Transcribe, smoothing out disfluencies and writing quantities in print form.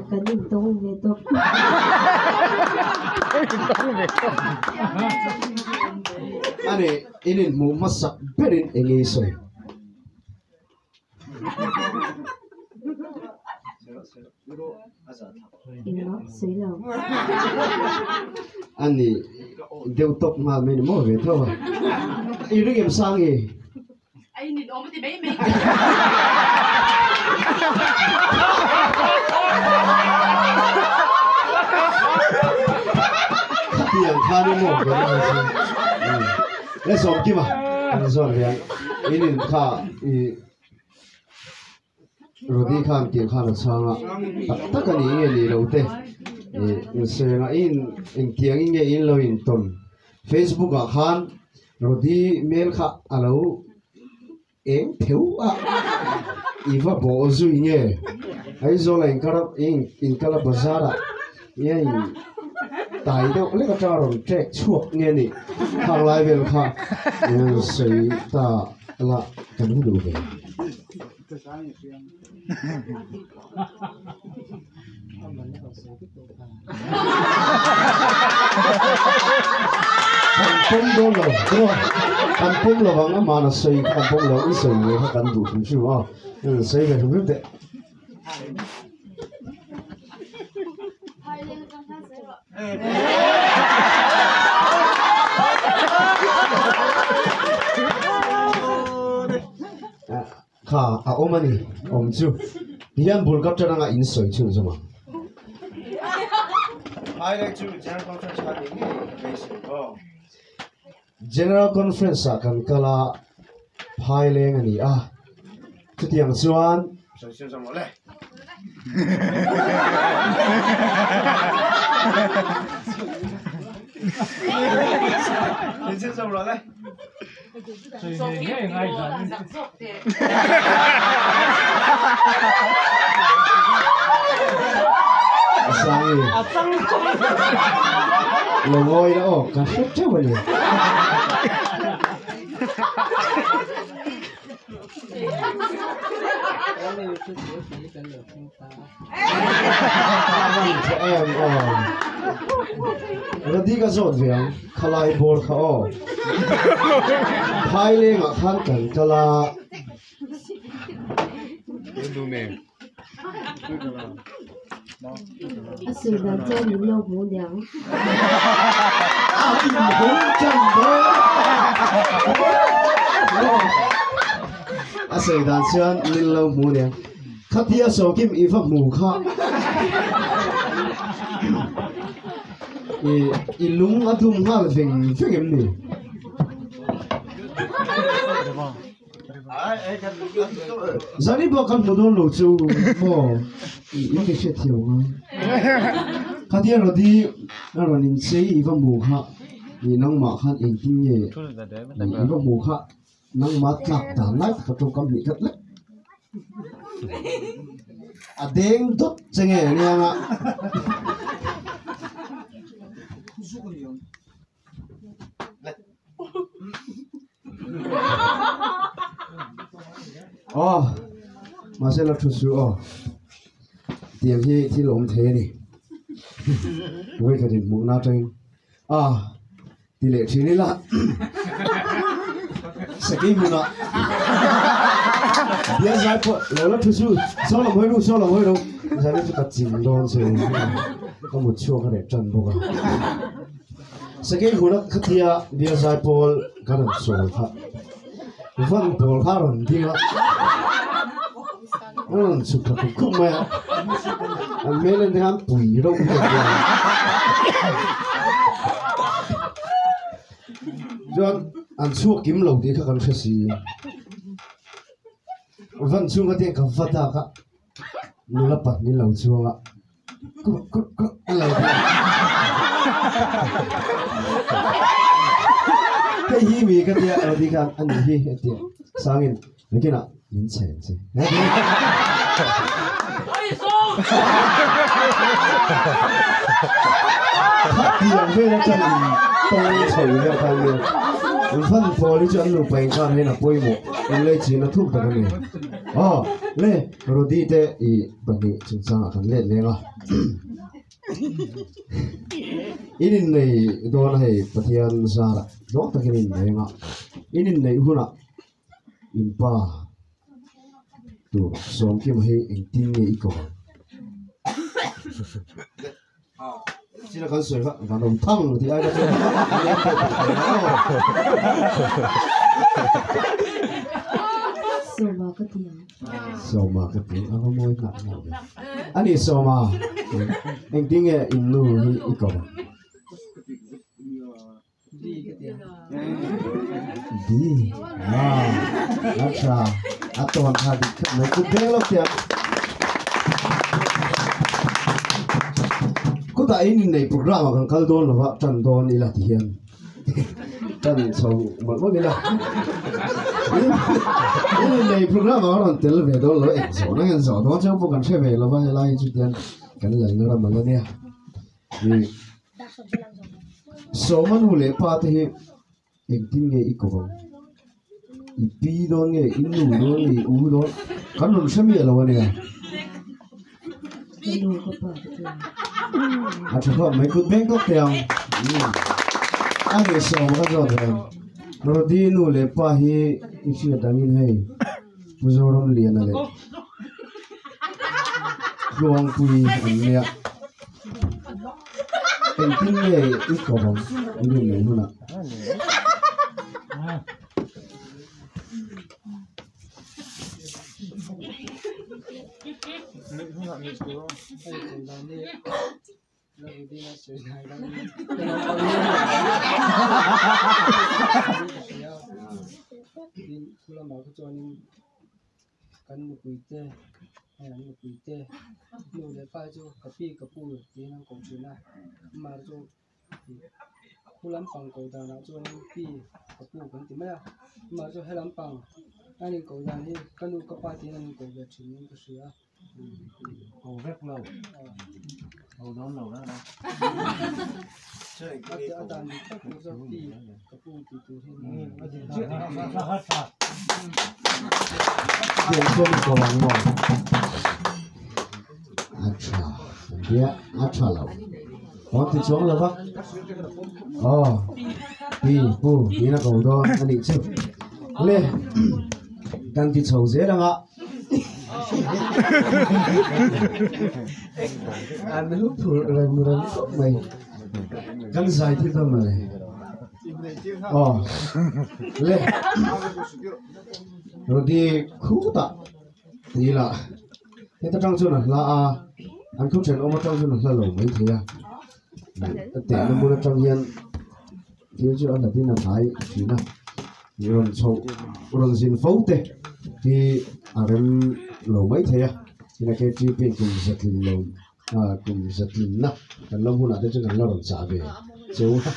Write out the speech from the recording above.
Kan in tawng ve tawp. Ani in inhmuh hmasak berin eng nge i sawi? Engmah sawi lo. Ani deuh tawp nghal mai ni maw ve tho a. I ring em sang i? Ai nin awm a ti mai mai. Khatiang khan i maw ka ring chu. Le sawm kim a kan zawn ve ang. In in kha i Rody khan tiang khan a chhang a tak tak a nih nge ni lo te i inseng a in engtiang in nge in lo intawn Facebook ah khan Rody hmel kha a lo eng pheuh a i va bawh zui nge Aizawl a inkar a inkal a bazar ah nge in tai deuh lek atanga rawn trek chhuak nge ni khang lai vel kha sawi ta la kan hu duh ve. Kan pawm dawn lo kan pawm lo ang amah na sawi kha kan pawm lo i sawi ve kha kan duh hrim hrim a sawi ve hrim hrim teh. Kha a awm a ni, awm chu. Tihian bul ka tan anga in sawi chhun zawm ang. General Conference ah kan kal a, Phaileng a ni a, chutiang chuan. Sangi lo ngawi la aw ka hre teuh a ni. Rody ka zawt ve ang khalai bawr kha aw Phaileng ah khan kan kal a. A sawi dan chuan min lo hmu niang. A inhawng chan dawn. A sawi dan chuan min lo hmu niang. Khatia Sawkim i va hmu kha. I i lung a dum nghal veng veng em ni? Zani pawh kan hmu dawn lo chu maw in mi hriat thiam ang a. Khatia Rody a rawn inchei i va hmu kha i nangmah khan engtin nge i va hmu kha nangmah tlak dan lai tak atawng kam hnih khat lek. A deng dawt che nge aniang a. Aw mahse la thu su aw tiang hi thil awm thei a ni vawikhat inhmuhna atangin a ti leh thin ila sakei hmunah bial zai pawh lo la thu su saw lam hawi ru saw lam hawi ru zan chu ka chim dawn che ka mut chhuak a reh tan bawk a. Sakei huna khatia bial zai pawl ka rawn sawi kha van pawl kha a rawn ding a, a rawn chhuk thla khup khup mai a, an hmel en te khan pui reuh hi a nia. Chuan an chhuak kim lo tih kha kan hre si. Van chhung kha te ka va dak a, nula pahnih lo chuang a. Hei hi mi ka tia Rody khan a nih hi a tia sangin nakinah min chhen che. Khatiang vel atang in tawng chho vel khan nia. Van pawl hi chu an nupa inkar hian a pawimawh inlei chin a thuk tak a ni. Aw le Rody te i pahnih chungchangah kan let leng a. In innei dawn a hei Pathian zarah zawng takin in innei anga in inneih hunah in pa tur Sawmkima hi engtin nge i ko ang? China kan sawi kha van awm thang tih ai kha chuan Sawma ka ti ang. Sawma ka ti ang a mawi nghah nghah ve. Ani Sawma engtin nge in nu hi i ko ang? Di ah a tha a tawn kha dik khat mai kut beng lo tiang kutah in innei program ah kan kal dawn lova tan dawn ila ti hian tan chho mawlh mawlh ila in innei program ah rawn tel ve dawn lo eng zawh na nge zawh dawn cheu pawh kan hre ve lova helai hi chu tian kan lalna ram ala nia. Sawma nu leh pa te hi engtin nge i kawp ang? I pi dawn nge, i nu dawn nge, i u dawn? Kan rawn hre miah lo a nia. Ka nu ka pa ka ti ang. A tha khawp mai, kut beng tawk teh ang. A ni sawma ka zawt ve ang. Rody nu leh pa hi i hriat angin hei Pu Zoramliana leh Tluangpui an nia. Engtin nge i kawp ang i rin leh hunah? Kan nupui te hei an nupui te nu leh pa chu ka pi ka pu tiin an ko thin a amah chu khu lampang ko danah chuanin pi ka pu kan ti mai a amah chu he lampang an inko dan hi ka nu ka pa tiin an inko ve thin in ka hria. Ho vek lo ho dawn lo reng a. A dan dik tak chu chuan pi ka pu tih tur hi a ni. Piansuam i ko ang maw? A tha bia a tha lo. Aw ti chuang lo va. Aw pi pu tiin a ko dawn a nih chu. Le kan ti chho zel ang a. An hu phurh rem rem khawp mai. Kan zai thi ta mai. Aw le Rody khutah ti ila heta tang chuan a hla a an thu thenawm atang chuan a hla lo mai thei a a tehna hmun atang hian thil chu a hlatin a hnai thin a rawn chhoh rawn zin fo te hi a rem lo mai thei a tin a K_T_P kum zatlin lo ah kum zatlinna kan lam hunah te chuan kan la rawn chah ve cheu a.